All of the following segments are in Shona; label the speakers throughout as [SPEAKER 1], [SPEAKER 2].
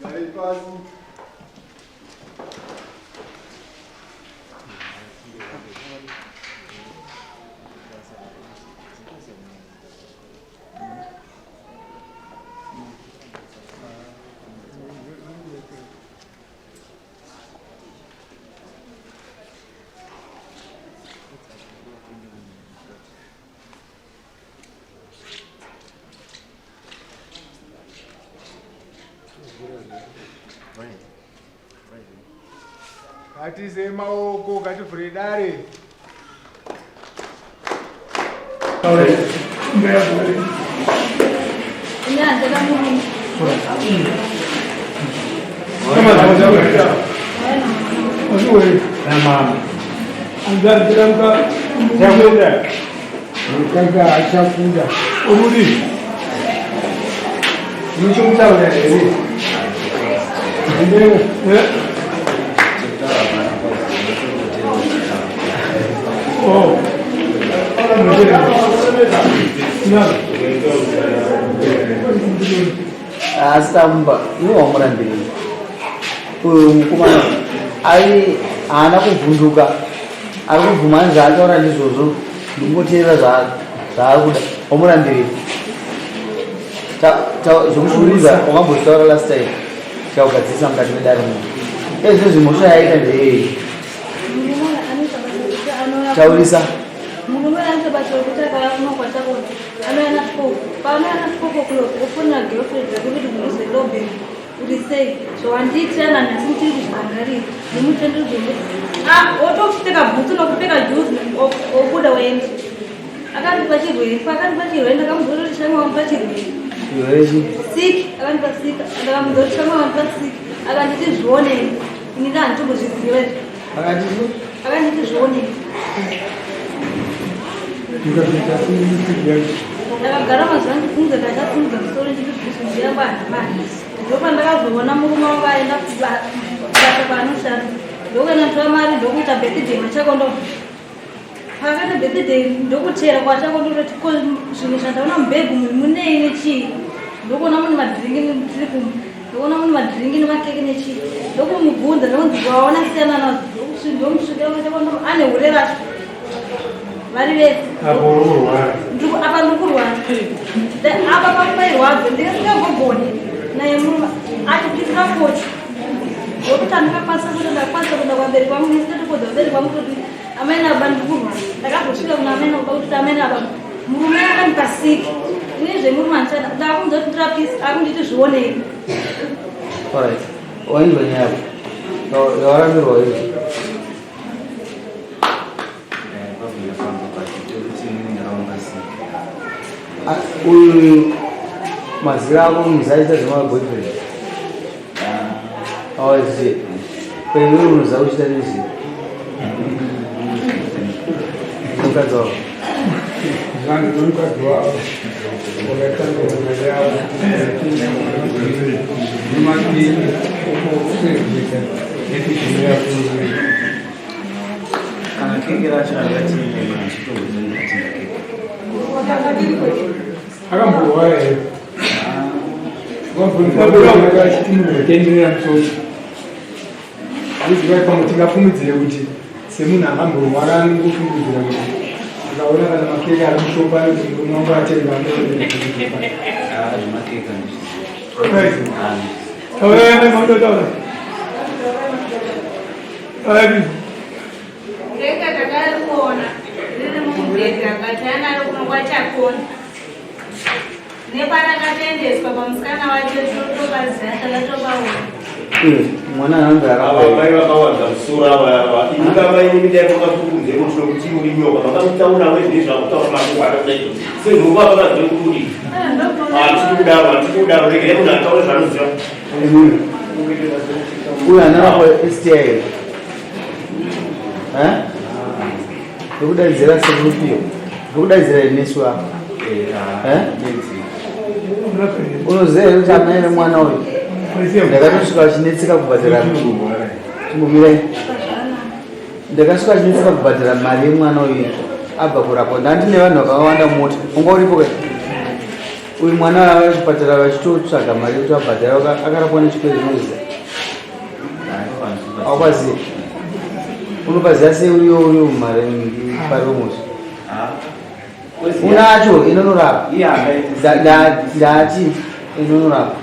[SPEAKER 1] Garai pasi. Ngatiise maoko, ngativhure dare.
[SPEAKER 2] Mukadzi achakuda. Urudi. Muchikutaura here? Ndee. Oh.
[SPEAKER 3] Asi tamba iwe wamurambirei uyu mukomana ari haana kuvhunduka ari kubvuma hanzi zvaataura ndizvozvo ndingoteerera zvaari kuda wamurambirei zvekushungurudza wakambozvitaura last time chakugadzirisa mukati medare muno ezvinezvi mhosva yaita ndeyei taurisa
[SPEAKER 4] Murume anoita basa rekuti akaona kwatakona anouya na 4 paanouya na 4 o'clock ofonera girlfriend yake kuti munoze lobby uri sei zvawandiitira nanhasi ndichiri kuzvirangarira nemutendero ah, otopfeka bhutsu nokupfeka juzi obuda woenda akandipa chirwere paakandipa chirwere ndakamudzora kuti shamwa wandipa chirwere siki akandipa siki ndakamudzora kuti shamwa wandipa siki akanditi zvionei ini ndandichongozviziva izvi akanditi zvionei ndakagara mazuva ndifunze ndakasimudza musoro ndichizvizvizvira kwanhamani ndopandakazoona murume wangu aenda kubasa kwaanoshanda ndokuenda ndotora mari ndokuita birthday machakondo paakaita birthday ndokuteera kwachakondoroti ko zvinhu zvandaona mubhegi munei nechii ndokuona mune madhiringi tiri kumba ndokuona mune madhiringi nemakeke nechii ndokumubvunza ndokunzi waona siyana nazvo ndomusvikira kwachakondo ane hure racho vari vese apa ndikurwara apa papairwadza ndikasingagogoni naye murume achipindira kochi ndokuti andikakwanisa kuenda ndakwanisa kuenda kwamberi kwangu ndisingatokodza kumberi kwangu kuti amai nababa ndikurwara ndakazosvika kuna amai nababa kuti amai nababa murume akandipa siki ini zvemurume andichada ndakunza kuti ndirapisi akunditi zvionei
[SPEAKER 3] Alright. Wainzwa nyaya yako. Yawarambirwa izvo. Uyu mazira ako muzaita zvemaboyfriend. Awazive. Kwewe unoziva kuchita nezvii? Mukadzi wako.
[SPEAKER 2] Zvangu nomukadzi wavo wakatanga mari yavo nemakini okusevhisa
[SPEAKER 5] Kana keke racho rakatenge kana chitokutenga keke.
[SPEAKER 2] Akamborwara here? Vabvunza musoro. Handiziva pamwe tingafungidzire kuti semunhu akamborwara anongofungidzira kuti akaona kana makeke ari mushopa anoti murume wangu atenga
[SPEAKER 5] Ah, zvemakeke handizvizivi.
[SPEAKER 6] Rega takariona riri mumubhedha akati anaro kuno kwachakona neparakatoendeswa pamusikana wacho totopaziva takatopaona
[SPEAKER 3] Mwana anonzi
[SPEAKER 7] Ava mai vakawanza musoro ava ava. Imi baba imi dai makafukunze kuti nokuti uri nyoka makamutaura wezve zvakutaura makuhwana kudai. Sezvo baba vazive kuti uri. Hatidi kudaro, hatidi kudaro. Regerai munhu ataure zvaanoziva.
[SPEAKER 3] Uyu ana wako STI here? Eh? Ndokudaidzira sekurupiyo. Ndokudaidzira nesu apa. Eh? Unoziva here kuti amai vemwana uyu ndakatosvika vachinetseka kubhadhara chimbomirai ndakasvika vachinetseka kubhadhara mari yemwana uyu abva kurapwa ndandine vanhu vakawanda mumota unga uripo kai Uyu mwana vachipatara vachitotsvaga mari yekuti vabhadhara akarapwa nechikwereti unoziva. Aupaziva. Unopaziva sei uriyo uriyo mari pari wemusi. Unacho inonorapa. Ndati inonorapa.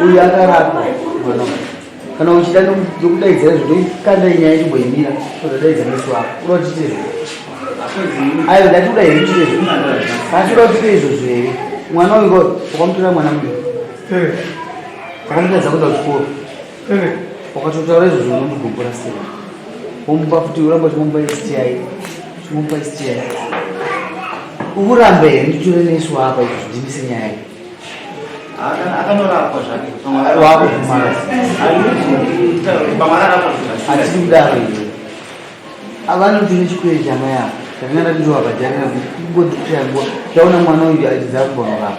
[SPEAKER 3] Uyu akarapwa mwana. Kana uchida ndokudaidzira izvo ndokanda nyaya ichimboimira ozodaidza nesi wako. Unoda kuti tiite izvo. Aiwa ndati uda here tiite izvo. Asi uda kuti tiite izvozvo here? Mwana uyu ngo wakamutora mwana mudiki. Wakamutadza kuenda kuchikoro. Wakatotaura izvozvo unondigobora sei? Womupa futi uramba uchimupa STI. Uchimupa STI. Ukuramba here nditore nesi wako izvo ndimise nyaya iyi.
[SPEAKER 5] Akanorapwa zvake.
[SPEAKER 3] Wakubvumana.
[SPEAKER 5] Pamwe akarapwa.
[SPEAKER 3] Hatidi kudaro iwe. Avanoti nechikwereti chamai ava. Ndakanga ndati ndovabhadharira kungondikushaya nguva. Ndaona mwana uyu achidza kumbonorapwa.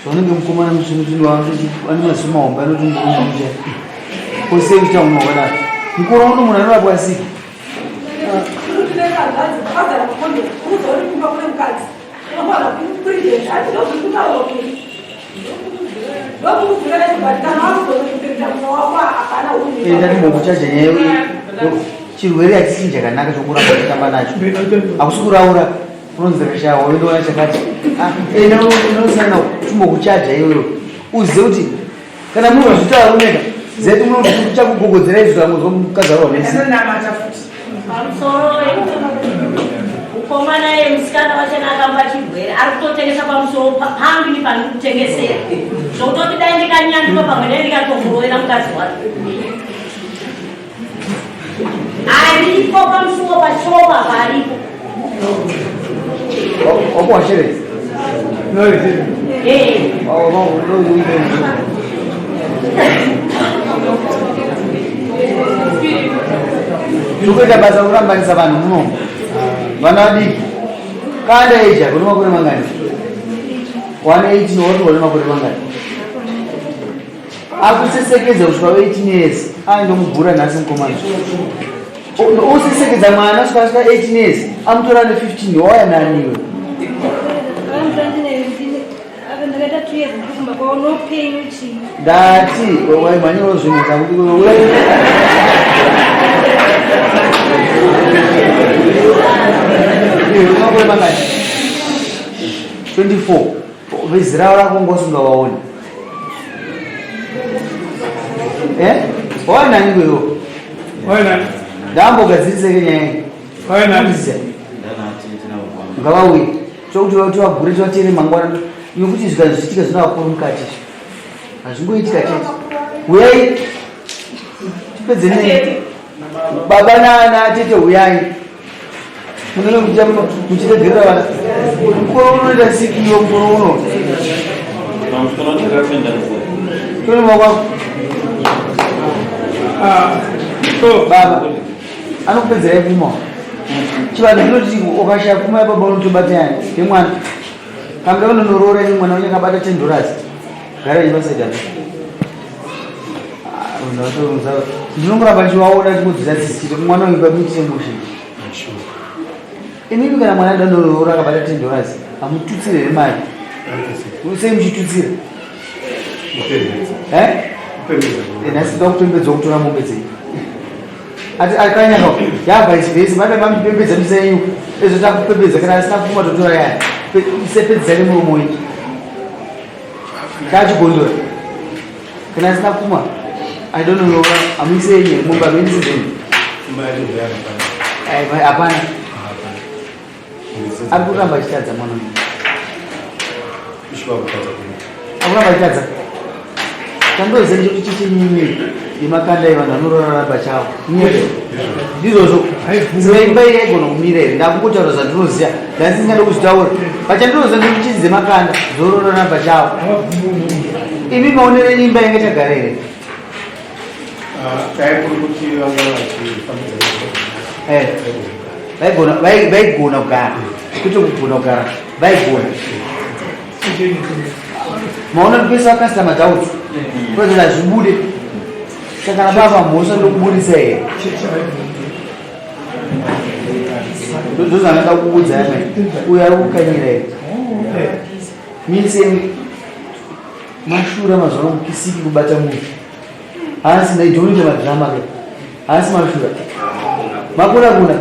[SPEAKER 3] Zvaunenge mukomana musvinosvino ane maziso mahombe anoti murume kose kuita unhu wakadaro. Mukore uno munhu anorapwa siki. Enda ndimbokuchaja nyaya chirwere hachisi chakanaka chokuramba uchitamba nacho. Hakusi kuraura unonzi rashaya waindoona chakati. Enda unosana chimbokuchaja iwewe. Uzive kuti kana munhu azvitaura uneka zeti munochakugogodzera izvo zvangu mukadzi arwa nesi.
[SPEAKER 8] Pamusoro mukomana yemusikana wachena akamba chirwere ari kutotengesa pamusoro pangu ini pandiri kutengesera zvokutoti dai ndikanyanduka pamwe dai ndikatomurovera mukadzi wake aripo pamusuwo pachopa paaripo.
[SPEAKER 3] Wakuwashere?
[SPEAKER 8] Eh.
[SPEAKER 3] Tikuita basa kurambanisa vanhu muno. Vana vadiki. Kanda eja kune makore mangani? 118 wati wane makore mangani? Akusesekedza kusvika 18 years. Ai ndomugura nhasi mukomana. Usesekedza mwana kusvika asvika 18 years. Amutora ne 15 wauya nani iwe?
[SPEAKER 4] Ndakaita 2 years ndikumba kwavo nopenyu chii.
[SPEAKER 3] Ndati waimhanyirawo zvinhu zvakuti makore mangani? 24. Vezera rako ngo usingavaoni. Eh? Waona nani iwewe? Ndambogadzirise nyaya iyi. Ngavauye. Chokuti vati vagure tivatere mangwana nekuti zvikazviitika zvinovakuru mukati izvi. Hazvingoitika chete. Uyai tipedze nei. Baba natete uyai. Munenge muchiregerera vana. Mukoro unoita sikiyo mukoro uno. Tore maoko ako. Baba anokupedzerai pfuma. Chivanhu chinoti ukashaya pfuma yababa unotobata yani yemwana. Kamda unonoroora ini mwana wenyu akabata 10 dollars. Gara ipasaidi apa. Ndinongoramba ndichivaona ndingodzira tsitsi kuti mwana uyu pamuitire mushe. Inini kana mwana ndanoroora akabata 10 dollars hamututsire here mari? Sei muchitutsira? Eh? Nhasi ndoda kupembedzwa kutora mombe dzenyu. Ati akanyaka yabva isivhesi mada mamupembedza misa yenyu ezvo takupembedza kana asina pfuma totora yaya. Isepedzisa nemuromo wenyu. Chachigondora. Kana asina pfuma I don't know amuise yenyu mombe amuendese dzenyu. Hapana. Ari kuramba achitadza mwana uyu. Akuramba achitadza. Chandoziva ndechekuti chichinyini yemakanda evanhu vanorarara pachavo. Nyere. Ndizvozvo. Saka imba iyi yaigona kumira here? Ndakungotaura zvandinoziva. Ndasingade kuzvitaura. Pachandinoziva ndekuti chichi dzemakanda dzororana pachavo. Imi maonero enyu imba yanga ichagara here?
[SPEAKER 1] Dai kuri kuti vanga vachifambidza.
[SPEAKER 3] Eh. Vaigona vaigona kugara. Kwete kugona kugara. Vaigona. Maona ndikuisa customer doubts. Kwete hazvibude. Saka kana baba mhosva ndokubudisa here? Ndozvandinoda kukuudza yamai. Uyu ari kukanyira here? Mise mashura mazuva ano kisiki kubata munhu. Haasi ndaidhonoita madrama ke. Haasi mashura. Makuna kuna.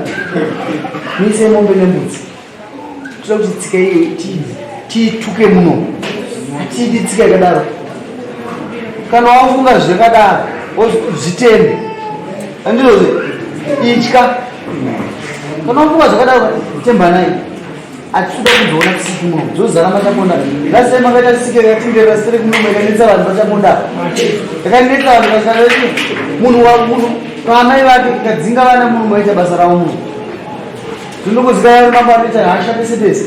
[SPEAKER 3] Mise mombe nembudzi. Toda kuti tsika iyo tiituke muno. Hatidi tsika yakadaro. Kana wafunga zvakadaro, zvitende. Andizvozve. Itya. Kana wafunga zvakadaro, tembanai. Hatikuda kuzoona tsiki muno. Dzozara machaponda. Last time makaita tsiki yakatenderera sere kuno yakanetsa vanhu pachaponda. Yakanetsa vanhu pachaponda. Munhu wa munhu paamai vake ikadzinga vana munhu maita basa ravo munhu. Zvinongozikana mambo anoita hasha pese pese.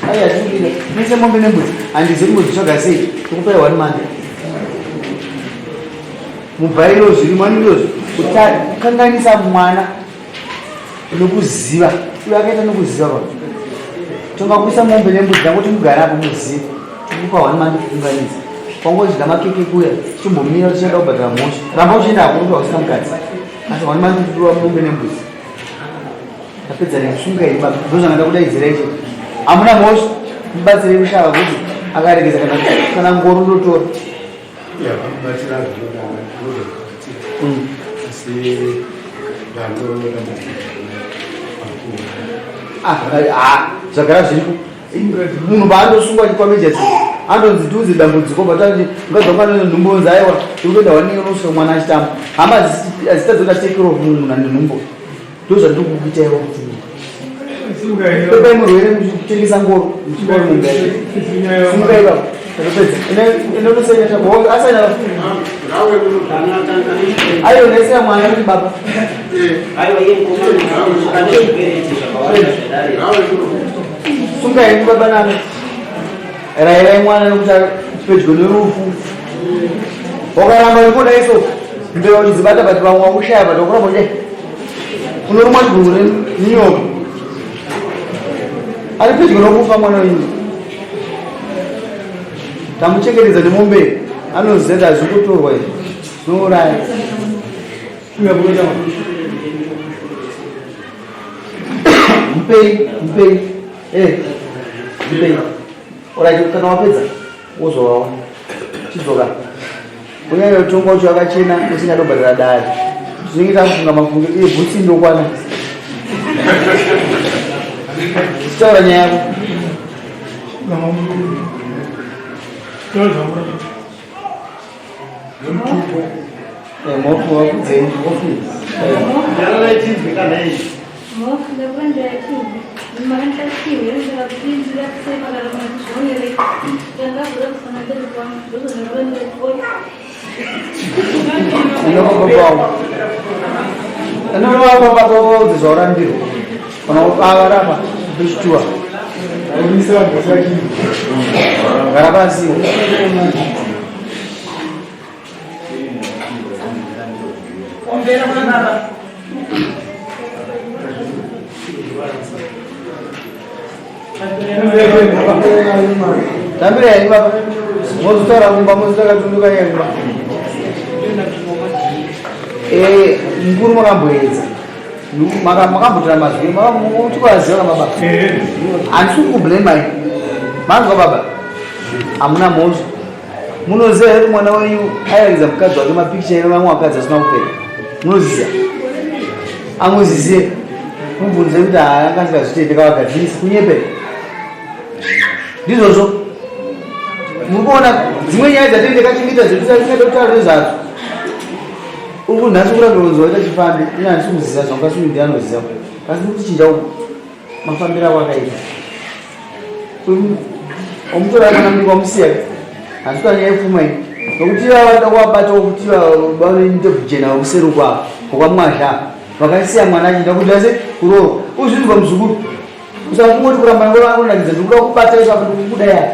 [SPEAKER 3] Ai hatikuda. Mese mombe nembudzi. Handizivi kumbozvitsvaga sei. Tokupai one month. Mubhairo zvirimo andizvozvo. Kukanganisa mwana nokuziva uyo akaita nokuziva pa tongakuisa mombe nembudzi dzangu timugare apo muzive tikupa one month kuunganidza kwangodya makeke kuya tichimbomira tichada kubhadhara mhosva ramba uchienda hako kuti wausina mukadzi asi one month kupiwa mombe nembudzi tapedza nekusunga iri baba ndozvangada kudaidzira ichi hamuna mhosva mubatsirei kushava kuti akaregeza kana ngoro ndotora
[SPEAKER 1] vanobatsira zvinoda asi
[SPEAKER 3] zvagara zviriko munhu paandosungwa chikwamejasi andonzi tiudze dambudziko batati mukadzi wangu ane nhumbu onzi aiwa tiri kuenda wanei unosvika mwana achitamba hama hadzitadzi kuita take care of munhu munhu ane nhumbu ndozvandiri kukuitaiwo kuti pepai murwere muchitengesa ngoro muchipa mombe yacho simuka ipapo tatopedza enda unosaina chako asaina aiwa ndaisira mwana kuti baba sunga henyu baba nana rairai mwana nekuti pedyo nerufu wakaramba urikodai so mbeva uchidzibata but vamwe wakushaya but wakuramba uchidai unorumwa chigumbu nenyoka ari pedyo nokufa mwana wenyu tamuchengetedza nemombe anoziva kuti hazvi kutorwa izvi zvinouraya mupei mupei eh, mupei orit kana wapedza wozovawa chidzoka kunyanya utonga ucho wakachena usingatobhadhara dare tinenge takufunga mafunge iye bhutsi ndokwana chitaura nyaya yako Mhofu wakudzei mhofu.
[SPEAKER 4] Mhofu ndakuenda yachibva. Makandachihwere ndakapinzira kusema kana mazvionere. Ndakavhura kusana mberi kwangu ndozvandakaenda kuona.
[SPEAKER 3] Inobaba baba waudze zvaurambirwa. Kana avaramba kuchituwa. Gara pasi.
[SPEAKER 8] Ombera kuna baba.
[SPEAKER 3] Tambira henyu baba. Mozotaura kumba mozotaura tunduka kumba. Eh, mukuru makamboedza. Makambotora mazwi mutikuvaziva ka baba. Handisi kukublamai. Manzwa baba. Hamuna mhosva. Munoziva here mwana wenyu airatidza mukadzi wake mapikicha evamwe vakadzi asina kupfeka? Munoziva? Amuzizive? Mubvunze kuti haa anga asingazvitende kavagadzirisi kunyepera. Ndizvozvo. Muri kuona dzimwe nyaya dzatinenge takachengeta zvedu tisingade kutaura nezvadzo. Uku nhasi kuramba kunzi waita chifambi, ini handisi kuziva zvangu asi uyu ndiye anoziva. Asi ndikuchinja mafambiro ako akaita. Omutora mwana mudiki wamusiya handisi kuda nyaya yepfuma iyi nokuti ivava vanoda kuvabatawo kuti vane ndebvu jena vakuseri uko kwamwazha vakasiya mwana achienda kuti ase kuroorwa uzvinzwa muzukuru usakungoti kuramba ngonakidza ndikuda kubata ipapo ndikukuda ya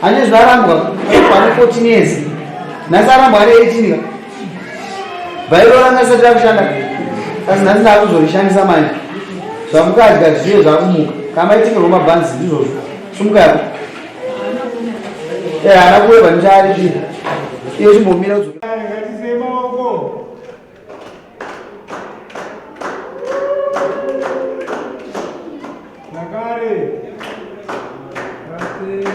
[SPEAKER 3] hande zvarambwa pane 14 years nhasi arambwa ane 18 ka bhairo ranga risati rakushanda asi nhasi ndaakuzorishandisa manje zvamukadya zviye zvakumuka kamaitengerwa mabhanzi ndizvozvo sumuka yako eh, haana kuweva ndichaaripira iye chimbomira
[SPEAKER 2] Ngatisei maoko. Nakare. Ngati.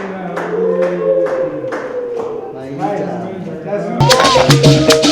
[SPEAKER 9] Thank you.